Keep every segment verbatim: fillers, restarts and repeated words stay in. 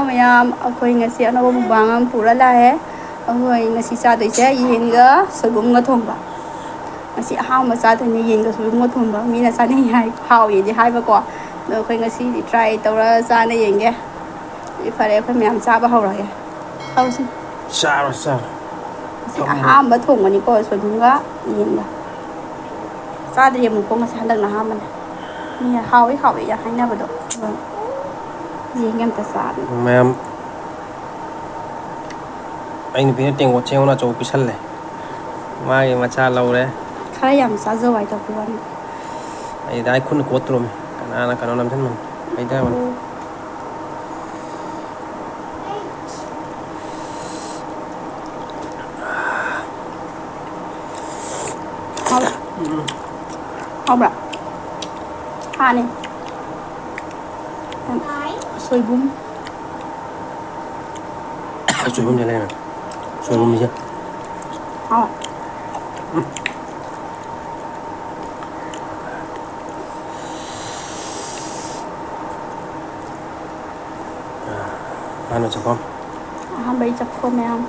ꯃꯌꯥꯝ, ꯑꯩꯈꯣꯏ ꯉꯁꯤ ꯑꯅꯧꯕ ꯃꯨꯛꯕꯥꯡ ꯑꯃ ꯄꯨꯔ ꯂꯥꯛꯑꯦ꯫ ꯑꯩꯈꯣꯏ ꯉꯁꯤ ꯆꯥꯗꯣꯏꯁꯦ ꯌꯦꯟꯒ ꯁꯣꯏꯕꯨꯝꯒ ꯊꯣꯡꯕ꯫ ꯉꯁꯤ ꯑꯍꯥꯟꯕ ꯆꯥꯗꯣꯏꯅꯦ ꯌꯦꯟꯒ ꯁꯣꯏꯕꯨꯝꯒ ꯊꯣꯡꯕ꯫ ꯃꯤꯅ ꯆꯥꯅꯤꯡꯉꯤ ꯍꯥꯏ, ꯍꯥꯎꯏꯗꯤ ꯍꯥꯏꯕꯀꯣ꯫ ꯑꯗꯣ ꯑꯩꯈꯣꯏ ꯉꯁꯤꯗꯤ try ꯇꯧꯔ ꯆꯥꯅ ꯌꯦꯡꯒꯦ꯫ ꯑꯗꯨꯗꯤ ꯐꯔꯦ, ꯑꯩꯈꯣꯏ ꯃꯌꯥꯝ ꯆꯥꯕ ꯍꯧꯔꯒꯦ꯫ ꯇꯧꯁꯤ꯫ ꯆꯥꯔꯣ, ꯆꯥꯔꯣ꯫ ꯉꯁꯤ ꯐꯝꯃꯣ꯫ ꯑꯍꯥꯟꯕ ꯊꯣꯡꯕꯅꯤꯀꯣ ꯁꯣꯏꯕꯨꯝꯒ ꯌꯦꯟꯒ꯫ ꯆꯥꯗ꯭ꯔꯤ ꯑꯃꯨꯛꯐꯥꯎ, ꯉꯁꯤ ꯍꯟꯗꯛꯅ ꯑꯍꯥꯟꯕꯅꯦ꯫ ꯃꯤ ꯍꯥꯎꯏ ꯍꯥꯎꯏ ꯌꯥꯝ ꯍꯥꯏꯅꯕꯗꯣ꯫ ꯑꯗꯣ ꯌꯦꯡꯒꯦ ꯑꯝꯇ ꯆꯥꯗꯅ꯫ ꯃꯌꯥꯝ ꯑꯩ ꯅꯨꯄꯤꯅ ꯇꯦꯡꯀꯣꯠ ꯆꯦꯡꯉꯣꯟ ꯑꯆꯧꯕ ꯄꯤꯁꯜꯂꯦ꯫ ꯃꯥꯒꯤ ꯃꯆꯥ ꯂꯧꯔꯦ꯫ ꯈꯔ ꯌꯥꯝ ꯆꯥꯖꯧ ꯍꯥꯏ ꯇꯧꯕ ꯋꯥꯅꯤ꯫ ꯑꯩ ꯗꯥꯏ ꯈꯨꯠꯅ ꯀꯣꯠꯇ꯭ꯔꯣꯃꯤ꯫ ꯀꯅꯥꯅ ꯀꯩꯅꯣ ꯅꯝꯁꯤꯟꯕꯅꯣ? ꯍꯩꯊꯕꯅꯤ꯫ ꯍꯥꯎꯕ꯭ꯔꯥ? ꯍꯥꯎꯕ꯭ꯔꯥ? ꯍꯥꯅꯤ꯫ ꯁꯣꯏꯕꯨꯝ꯫ ꯁꯣꯏꯕꯨꯝꯁꯦ ꯂꯩꯔꯦ꯫ ꯁꯣꯏꯕꯨꯝꯁꯦ꯫ ꯍꯥꯎ꯫ ꯎꯝ꯫ ꯑꯍꯥꯟꯕ ꯆꯥꯛꯈꯨꯝ꯫ ꯑꯍꯥꯟꯕꯩ ꯆꯥꯛꯈꯨꯝ ꯃꯌꯥꯝ꯫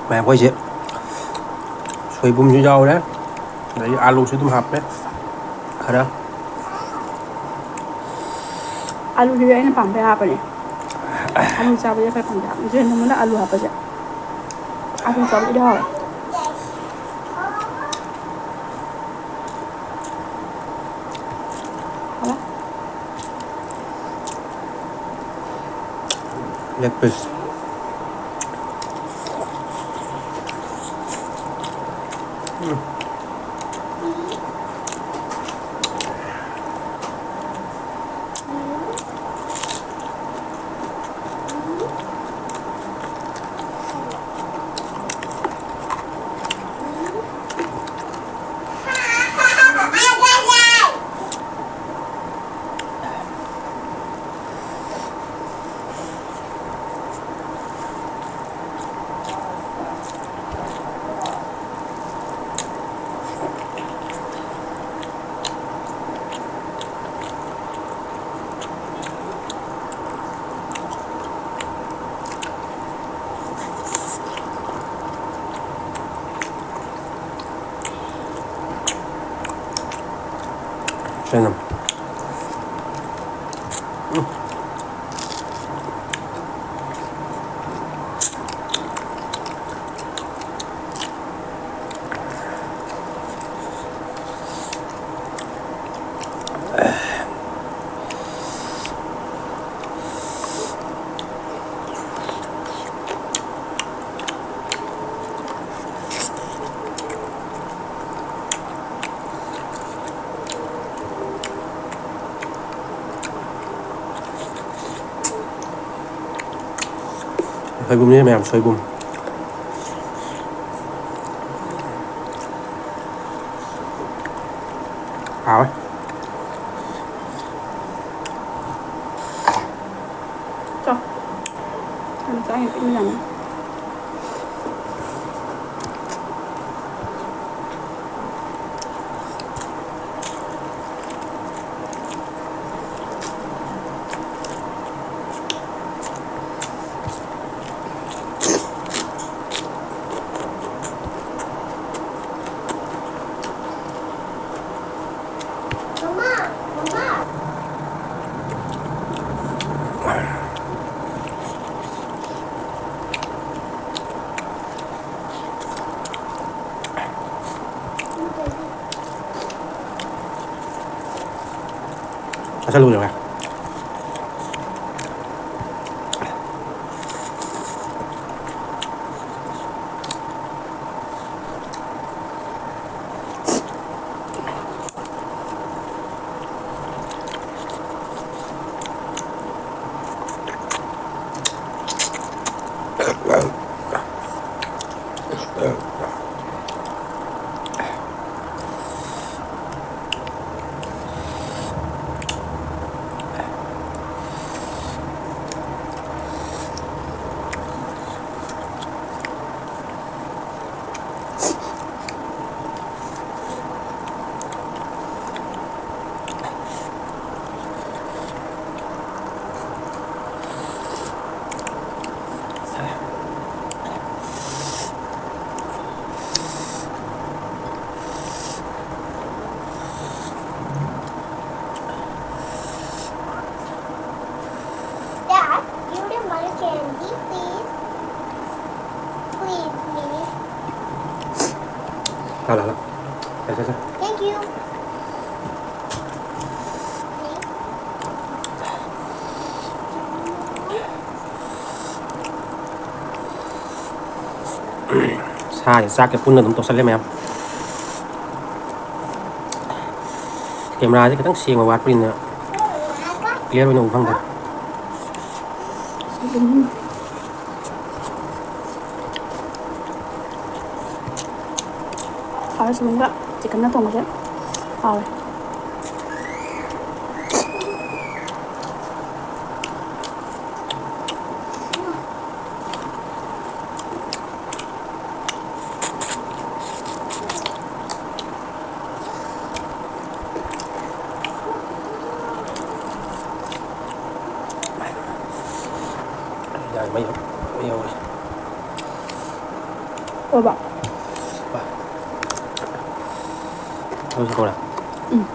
ꯃꯌꯥꯝ ꯑꯩꯈꯣꯏꯁꯦ ꯁꯣꯏꯕꯨꯝꯁꯨ ꯌꯥꯎꯔꯦ, ꯑꯗꯒꯤ ꯑꯥꯂꯨꯁꯨ ꯑꯗꯨꯝ ꯍꯥꯞꯄꯦ ꯈꯔ꯫ ꯑꯥꯂꯨꯁꯤꯗꯤ ꯑꯩꯅ ꯄꯥꯝꯕꯩ ꯍꯥꯞꯄꯅꯦ꯫ ꯑꯥꯂꯨ ꯆꯥꯕꯁꯦ ꯈꯔ ꯄꯥꯝꯖꯩ꯫ ꯌꯦꯟ ꯊꯣꯡꯕꯗ ꯑꯥꯂꯨ ꯍꯥꯞꯄꯁꯦ꯫ ꯑꯥꯂꯨ ꯆꯥꯕꯁꯤꯗꯤ ꯍꯥꯎꯋꯦ꯫ ꯍꯥꯎꯋꯦ꯫ Leg piece꯫ ꯎꯝ꯫ ꯀꯩꯅꯣ? ꯁꯣꯏꯕꯨꯝꯅꯦ ꯃꯌꯥꯝ, ꯁꯣꯏꯕꯨꯝ꯫ ꯍꯥꯎꯋꯦ꯫ ꯆꯥꯎ꯫ ꯌꯥꯝ ꯆꯥ ꯍꯦꯛꯇ ꯏꯟꯖꯥꯅꯤ꯫ ꯆꯥꯁꯜꯂꯨ ꯌꯥꯔꯦ꯫ ꯂꯥꯛꯑꯣ, ꯂꯥꯛꯑꯣ꯫ ꯁꯦ, ꯁꯦ, ꯁꯦ꯫ Thank you. ꯁꯥꯁꯦ ꯆꯥꯛꯀ ꯄꯨꯟꯅ ꯑꯗꯨꯝ ꯇꯣꯠꯁꯜꯂꯦ ꯃꯌꯥꯝ꯫ ꯀꯦꯃꯦꯔꯥꯁꯦ ꯈꯤꯇꯪ ꯁꯦꯡꯕ ꯋꯥꯠꯄꯅꯤꯅ clear ꯑꯣꯏꯅ ꯎꯕ ꯐꯪꯗꯦ꯫ ꯍꯥꯎꯔꯦ, ꯁꯣꯏꯕꯨꯝꯒ ꯆꯤꯛꯀꯟꯒ ꯊꯣꯡꯕꯁꯦ ꯍꯥꯎꯔꯦ꯫ ꯌꯥꯔꯦ, ꯃꯩ ꯌꯥꯎ-, ꯃꯩ ꯌꯥꯎꯔꯦ꯫ ꯑꯣꯏꯕ꯫ ꯑꯗꯨꯁꯨ ꯀꯧꯔꯦ꯫ ꯎꯝ꯫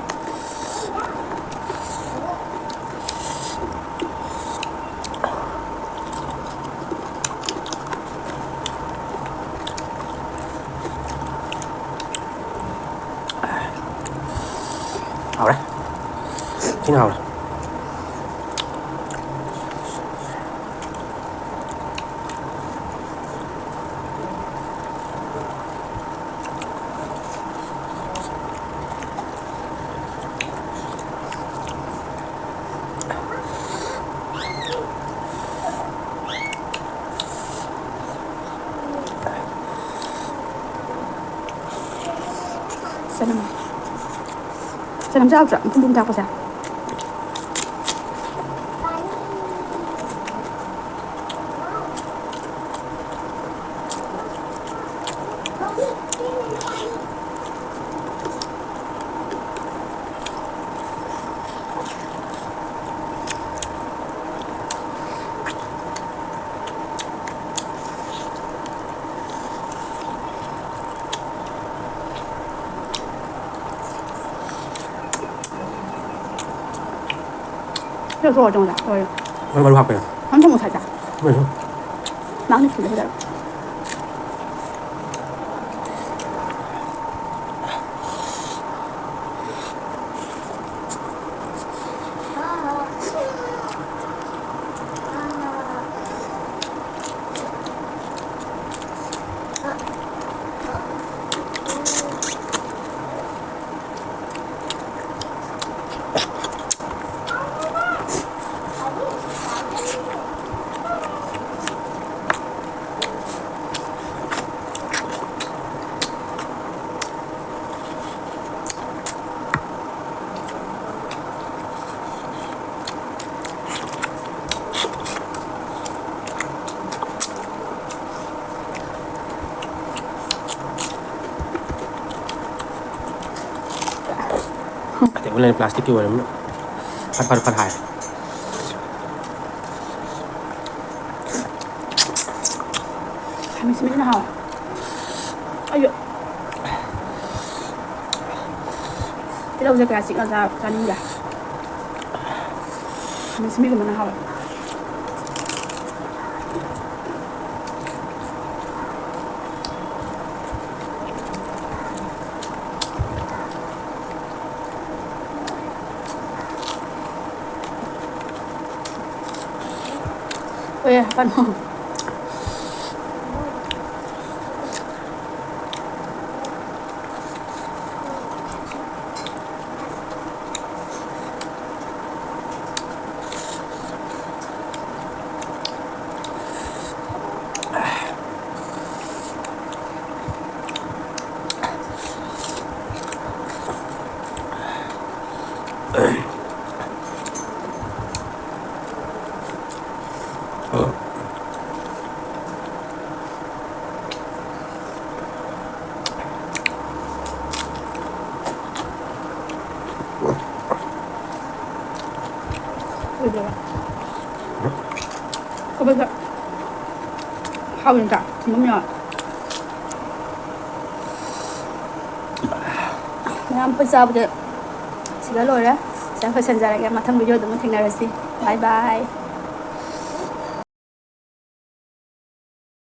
ꯍꯥꯎꯔꯦ꯫ ꯊꯤꯅ ꯍꯥꯎꯔꯦ꯫ ꯆꯅꯝ꯫ ꯆꯅꯝ ꯆꯥꯕꯗ ꯃꯈꯨꯝ ꯃꯈꯨꯝ ꯊꯥꯛꯄꯁꯦ꯫ ꯁꯤꯗ ꯁꯣꯔ ꯆꯪꯉꯗ ꯂꯣꯏꯔꯦ꯫ ꯃꯔꯨ ꯃꯔꯨ ꯍꯥꯞꯄꯦ꯫ ꯅꯪ ꯊꯣꯡꯕ ꯁꯥꯏꯗ꯫ ꯃꯔꯨ꯫ ꯅꯪ ꯊꯣꯡꯕ ꯁꯥꯏꯗ꯫ ꯂꯩꯅ ꯄ꯭ꯂꯥꯁꯇꯤꯛꯀꯤ ꯑꯣꯏꯔꯝꯅꯤꯅ꯫ ꯐꯠ ꯐꯠ ꯐꯠ ꯍꯥꯏ꯫ ꯈꯥꯃꯦꯟ ꯑꯁꯤꯟꯕꯁꯤꯅ ꯍꯥꯎꯋꯦ꯫ ꯑꯩꯁꯨ ꯇꯤꯜꯍꯧꯁꯦ ꯀꯌꯥ ꯆꯤꯛꯅ ꯆꯥ-, ꯆꯥꯅꯤꯡꯗꯦ꯫ ꯈꯥꯃꯦꯟ ꯑꯁꯤꯟꯕꯤꯒꯨꯝꯕꯅ ꯍꯥꯎꯋꯦ꯫ ꯍꯣꯏ, ꯀꯩꯅꯣ꯫ ꯀꯨꯏꯗ꯭ꯔꯕ? ꯀꯣꯕꯤꯒ ꯍꯥꯎꯕꯅꯤꯗ, ꯊꯨꯝꯕ ꯌꯥꯎꯋꯦ꯫ ꯃꯌꯥꯝ ꯑꯩꯈꯣꯏ ꯆꯥꯕꯗꯤ ꯁꯤꯗ ꯂꯣꯏꯔꯦ꯫ ꯁꯤꯗ ꯂꯣꯏꯁꯤꯟꯖꯔꯒꯦ꯫ ꯃꯊꯪ video ꯗ ꯑꯃꯨꯛ ꯊꯦꯡꯅꯔꯁꯤ꯫ Bye bye꯫